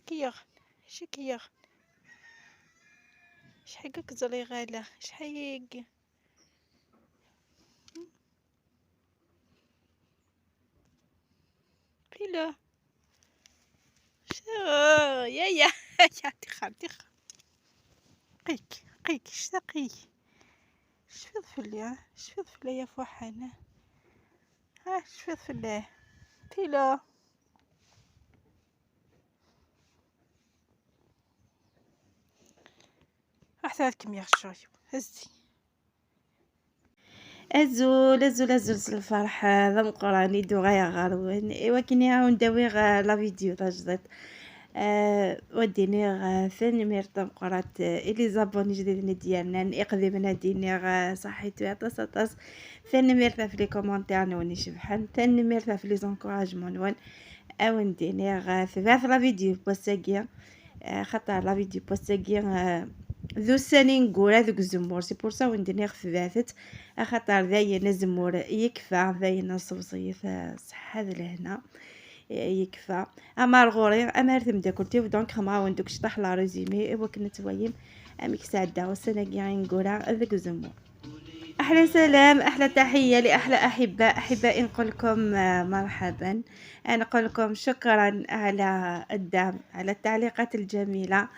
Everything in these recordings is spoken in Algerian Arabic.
شكيغ شكيغ شحال زري غالا شحال بيلو شو يا يا يا تخا تخا قيك قيك شتقي شفيض فلي شفيض فلي يا فوحانة ها شفيض فلي بيلو أحسن يا شوي هزي ازول ازول ازول الفرح ذا مقراني دو غايا غاروين ايوا كيني عاون داوي la vidéo تاجدت وديني ثاني ميرتا مقرات les abonnés جديدين ديالنا اقدم ديني صحيتو عطاس عطاس ثاني ميرتا في les commentaires نوني شبحان ثاني ميرتا في les encouragements نون اون ديني ثبات la vidéo بوساكيا خاطر la vidéo بوساكيا ذو سنين نقول هذوك الزمور c'est pour ça وندير ثباتت خاطر ذاين الزمور يكفى ذاين الصوصية صحة لهنا يكفى اما الغوري اما رثم كلتي donc خما وندوك شطح la résumé ايوا كنا توايم اميك سعدا والسنة كي نقولها ذوك الزمور. احلى سلام احلى تحية لاحلى احباء احبائي نقول لكم مرحبا، نقول لكم شكرا على الدعم، على التعليقات الجميلة،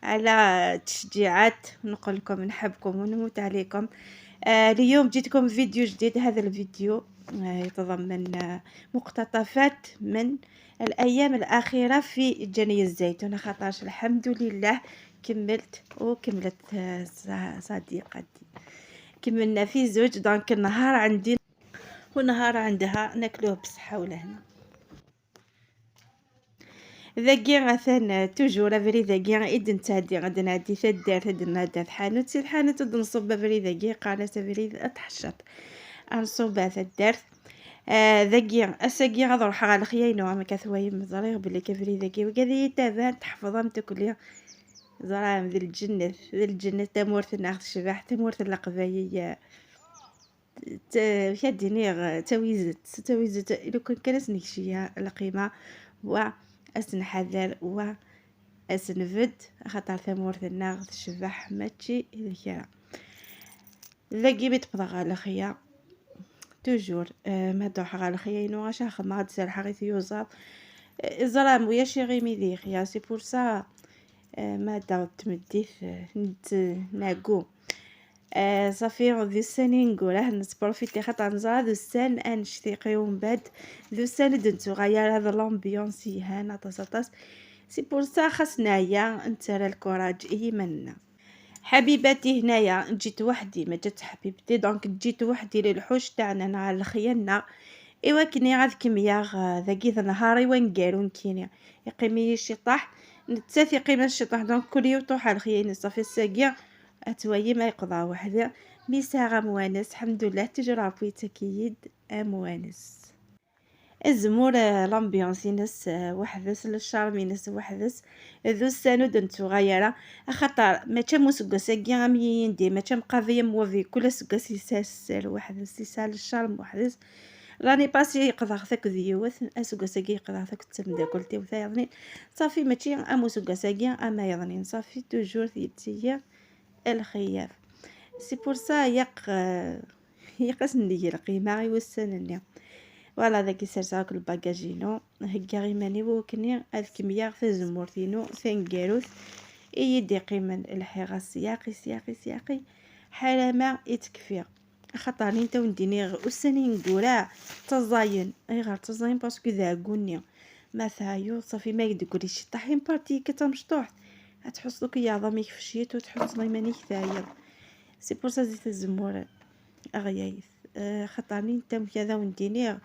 على التشجيعات، نقول لكم نحبكم ونموت عليكم. اليوم جيتكم فيديو جديد. هذا الفيديو يتضمن مقتطفات من الايام الاخيرة في جني الزيتون، خاطرش الحمد لله كملت وكملت صديقتي، كملنا في زوج. donc النهار عندي ونهار عندها ناكلوه بصحة ولهنا. ذاكي غاثان toujours افري ذاكي إد نتعدي غادي نعدي تدار تد نعدي الحانوت سي الحانوت نصب افري ذاكي قالت افري اتحشط انصب تدار ذاكي اساكي غاد نروح على خياينو ما كثوايم زريغ بلي كافري ذاكي وكذا تابان تحفظ تاكلي زرام ذي الجنة ذي الجنة تمورت ناخذ شباح تمورت القباية كديني تويزت تويزت لو كان كانت نكشيا القيمة و أسنحذر و أسنفد خاطر ثمورت ناخذ شباح ماتشي ذكرى ذاكي بيتبضى على خيا toujours ما دوح على خيا ينو غاش خدمة غاد سرحة غير يوزاط الزرام ويا شي غيمي ذي خيا c'est pour ça ما داو تمديت ناكو صافي ذي السنة نقوله نتبروفيتي خاطر نزرا ذو السن انشتيقي ومن بعد ذو السن دنتو غير هذا l'ambiance يهان طاس طاس c'est pour ça خاصنا يا نترى ال courage ايمنا. حبيباتي هنايا جيت وحدي ما جات حبيبتي، donc جيت وحدي للحوش تاعنا نهار الخيالنا. ايوا كني غاد كميا ذاكي نهاري وين كيني يقيمي شي طاح نتسافي قيمة الشيطان. donc كل يوم طوح على الخيانة صافي الساقية اتوايي ما يقضى وحده ميساغ موانس الحمد لله تجرى بويتكيد اموانس الزمور l'ambiance ينس وحدس ال charme ينس وحدس ذو الساند نتو غيرة خاطر ما تشمو سكاساكي غامي يندي ما تشم قضية موفي كل سكاس يساسر وحدس يسال ال charme وحدس. l'année passée يقضى ثاك ذيوث اسكاساكي يقضى ثاك تمدا قلتي وثايضني صافي ماشي امو سكاساكي اما يضنين صافي toujours ثيتيا الخيار c'est pour ça يق يقص ندير القيمة يوسنني voilà ذاك يسرساك ال bagage ينو هكا غيماني وكني هاد كمية في زمورتينو ثنكاروث يدي قيمة الحيغة سياقي سياقي سياقي حالما يتكفي خاطر نتا ونديني وساني نقولا تزاين اي غير تزاين parce que ذاكوني ما ثايو صافي ما يدكولي شي طاحين partie كتمشطوح تحس دوك يا عظاميك فشيت وتحس مانيك ثاير c'est pour ça زيت الزمور اغيايث خاطر نتا كذا ونديني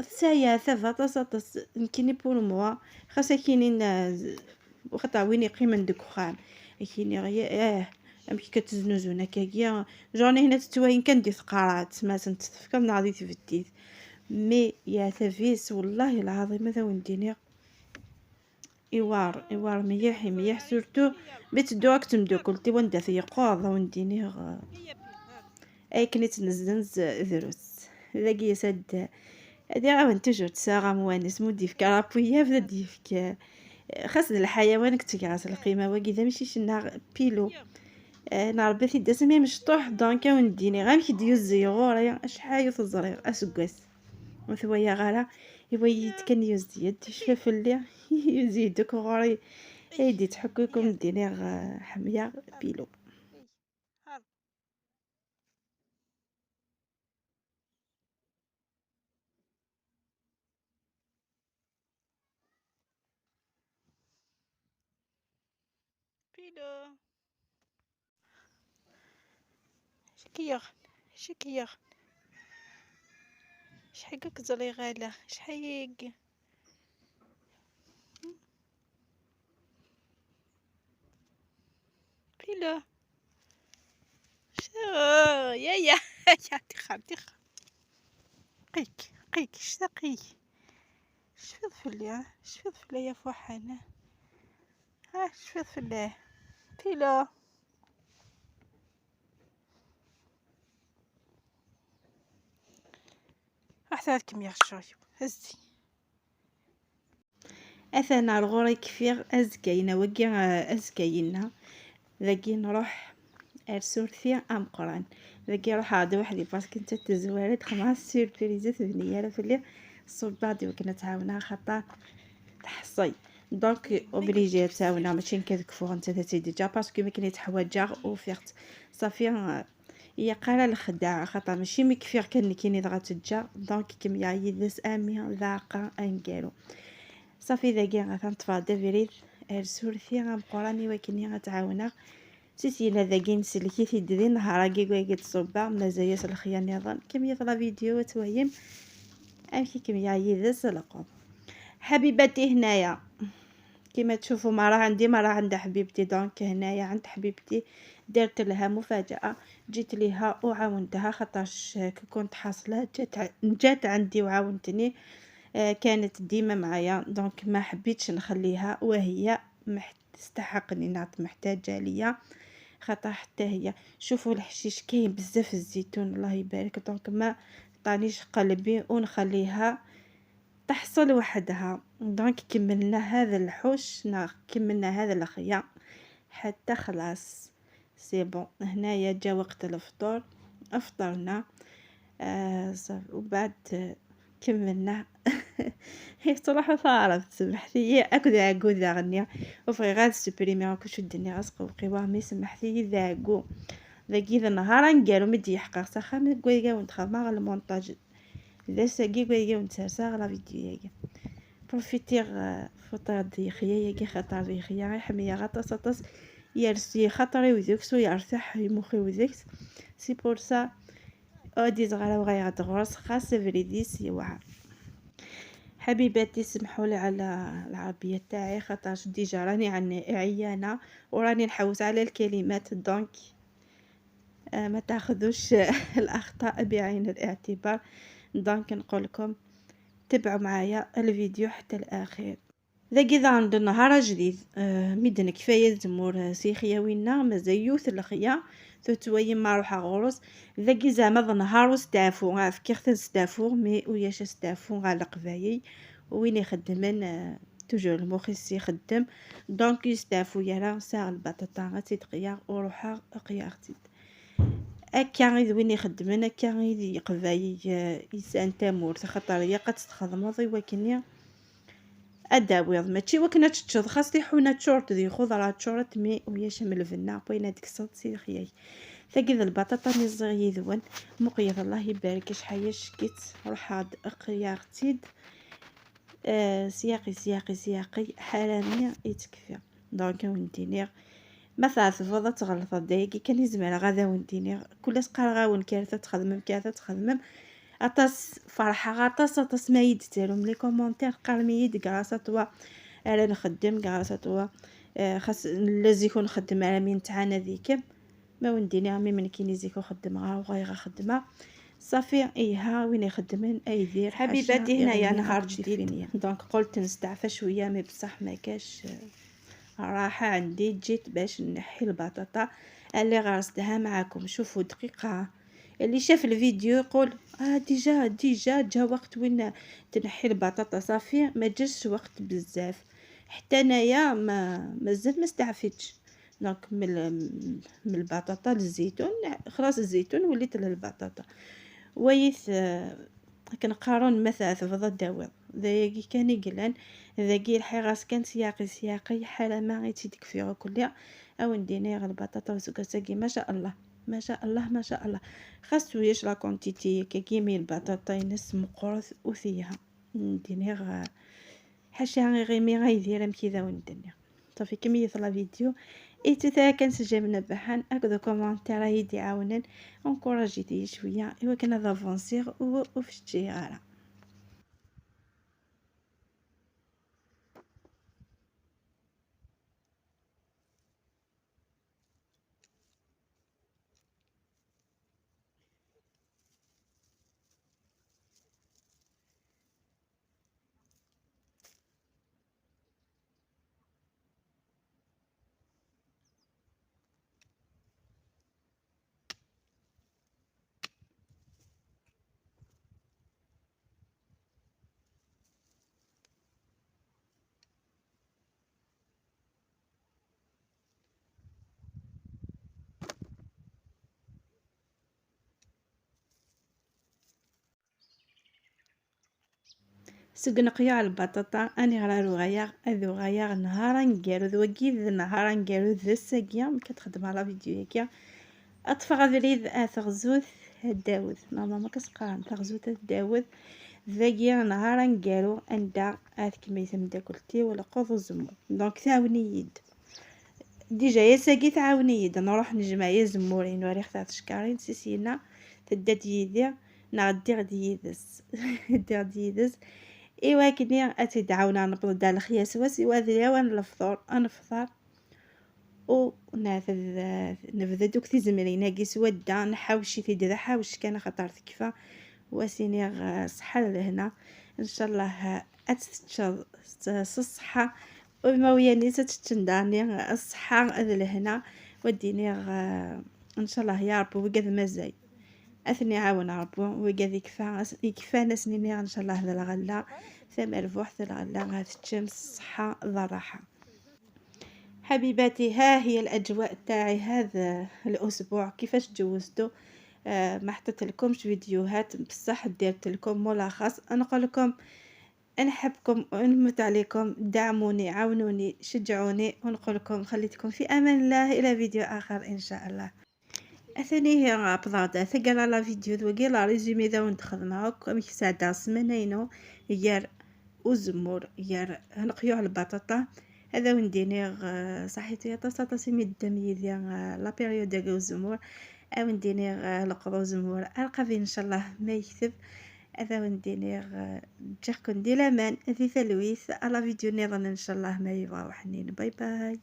سايا ثافا طاس نكيني pour moi خاصها كاينين خاطر وين يقيم عندك خام كاينين غير امكي كتزنوزون هكاكيا جوني هنا تتواين كان دي ثقارات ما تنتفكر نعضي تفديت mais يا ثافيس والله العظيم هذا ونديني ايوار ايوار ميح ميح surtout بيت دوك تمدو كلتي وندا ثيقوض ونديني اي كنت نزنز ذروس ذاكي سد هادي غا toujours تساغا موانس مودي في كرابويا بدا ديفك خاص الحيوان كتكراس القيمة واكي ذا ماشي شنا بيلو نعرف داسمي مشطوح donc ونديني غير مشي ديوزي غوري شحال تزري اسكاس وثويا غالا ايوا يتكن يزيد شفاف اللي يزيدك غوري ايدي تحكيكم ديني حمية بيلو. بيلو شكيغ شكيغ شحقك زري غالا شحيق بيلو شو يا يا يا تخر تخر قيك قيك شتقي شفيض فلي شفيض فلي يا فوحانة ها شفيض فلي بيلو أحسن يا شوي هزي اثنا الغوري كفيغ ازكاينا وكي ازكاينا ذاكي نروح ارسورثي امقران ذاكي روح عاد وحدي parce que انت تزوارد خمس سوربريزات بنيه فلي الصباط وكنا تعاونها خاطر تحصي donc obligé تعاونها ماشي نكذكفو انت تاتي déjà parce que ما كاين حوايج وفيرت صافي هي قال الخداع خاطر ماشي مكفير كان كاين دغا تجا donc كيم يدس امي ذاقا انكالو صافي ذاكي غتنطفى دافريد ارسورثي غنقراني وكني غتعاونا سيسينا ذاكي نسلكي تيدري نهار كي كي تصوبا مازاياس الخيا نظام كم يطلع فيديو تويم امشي كم يدس القوم. حبيباتي هنايا كما تشوفوا ما راه عندي ما راه عند حبيبتي donc هنايا عند حبيبتي درت لها مفاجأة، جيت ليها وعاونتها خاطرش كنت حاصلة جات عندي وعاونتني، كانت ديما معايا donc ما حبيتش نخليها وهي تستحقني نعط محتاجة ليا خاطر حتى هي. شوفوا الحشيش كاين بزاف الزيتون الله يبارك، donc ما طانيش قلبي ونخليها تحصل وحدها. donc كملنا هذا الحوش، كملنا هذا الخيا حتى خلاص c'est bon. هنايا جا وقت الفطور، افطرنا وبعد كملنا. هي صراحة صارت سمحتي اكو ذاكو ذا غنية وفغي غاد supprimer كلشي الدنيا غاسقوقي mais سمحتي ذاكو ذاكي ذا النهار نقالو مدي يحقق سخا كويكا ونتخدم غير المونتاج ذا ساكي كويكا ونتسرسا غير la vidéo ياكي profiter فطر دي خيا ياكي خاطر دي خيا حمية غطس غطس يرسي خاطري وذكس ويرتاح مخي وذكس c'est pour ça اودي زغرا وغاية غتغرس خاص فريديس يوعى. حبيباتي سمحوا لي على العربية تاعي خاطرش déjà راني عيانه وراني نحوس على الكلمات، donc ما تاخذوش الاخطاء بعين الاعتبار. donc نقول لكم تبعوا معايا الفيديو حتى الاخير. ذا كذا عند النهار جديد ميدن كفاية زمور سيخيا وينا مازيوث الخيا ثوتوي ما روح غروس ذا كي زعما ذا نهار وستافو غاف كي خت ستافو mais وياش ستافو غا القبايل وين يخدمن toujours المخيس يخدم donc يستافو يالا ساغ البطاطا غاتي وروحا قياغتي اكا غير وين يخدمن اكا غير يقبايل يسان تامور خاطر هي قد تخدمض وكني اداويض ماشي وكنا تشض خاص حونا تشورت دي خضرة تشورت mais وياش من الفنا بوين هاديك الصوت سي خياي ثقيد البطاطا نزغي ذون مقيض الله يبارك شحال شكيت روح عاد قياغتيد سياقي سياقي سياقي حرامية يتكفي donc وندينيغ ما ثعثفض تغلط دايكي كان يزمر غادا وندينيغ كل سقار غاون كارثة تخدمم كارثة تخدمم اطاس فرحة غاطاس اطاس ما يدتالهم les commentaires قال ميد grâce à toi انا نخدم grâce à toi خاص لازم يكون خدم على مين تعانا ذيك ما ونديني mais من كاين زيكو خدم غا وغير خدمة صافي ايها وين يخدمن اي دير. حبيباتي هنايا نهار جديد donc قلت نستعفى شوية mais بصح ما كاش راحة عندي. جيت باش نحي البطاطا اللي غرستها معاكم. شوفوا دقيقة اللي شاف الفيديو يقول déjà جا وقت وين تنحي البطاطا صافي ما جاش وقت بزاف. حتى انايا ما مازال ما استعفيتش. donc من البطاطا للزيتون، خلاص الزيتون وليت للبطاطا. ويث كنقارن مثلا تفضل داوض ذاكي كان يقلان ذاكي الحراس كان سياقي سياقي حالة ما غيتي تكفي كلها او نديني غير البطاطا وسكاساكي ما شاء الله ما شاء الله ما شاء الله. خاص ويش la quantité كيمي البطاطا ينس مقرث وثيها نديني غ حاشا غير مي غيدير كذا وندنيا صافي. كمية la vidéo اي كنسجل من بحان هكذا commentaire يدي عاونن encouragez شوية ايوا كنا d'avancer وفشتي غارة. سوق نقيا على البطاطا اني غرا رغايا اذو غايا نهار نكارو ذوكي نهار نكارو ذا الساقية كتخدم على فيديو ياكيا اطفى غبريد ثغزوث داود ماما ما كتقارن ثغزوث داود ذاكي نهار نكارو اندا اث يتم ولا قوض الزمور. donc تعاوني يد déjà يا ساقي تعاوني يد نروح نجمع يا زمورين وريخ تاع تشكارين سيسينا تدات يدي نغدي غدي يدس دي غدي يدس ايوا كني اتدعونا نبض دا الخياس واسي وذريا الفطور نفطر و نافذ نبدا دوك تيزمرين كي سودا نحاوشي في دا حاوش كان خطر تكفى واسيني صحة لهنا ان شاء الله اتتشض الصحة وما وياني تتشنداني الصحة لهنا وديني ان شاء الله يا رب وقد مازال اثني عاون ربو وقاد يكفى يكفانا سنيني ان شاء الله هذا الغلا ثم ربوح الغلا غاتشم الصحة الراحة. حبيباتي ها هي الاجواء تاعي هذا الاسبوع كيفاش جوزتو. ما حطيت لكمش فيديوهات بصح درت لكم ملخص. نقول لكم نحبكم ونموت عليكم، دعموني عاونوني شجعوني، ونقول لكم خليتكم في امان الله الى فيديو اخر ان شاء الله. اثني هي بضاعة ثقل la vidéo ذوقي la résumé ذا وندخلنا كم كساعة سمانينو يار وزمور يار نقيو على البطاطا هذا ونديني صحيتي طاسة سمي الدم يدي la période ديال الزمور او نديني القرو زمور القى ان شاء الله ما يكتب هذا ونديني جاكم دي لامان ذي ثلويث على فيديو نظن ان شاء الله ما يبغى وحنين. باي باي.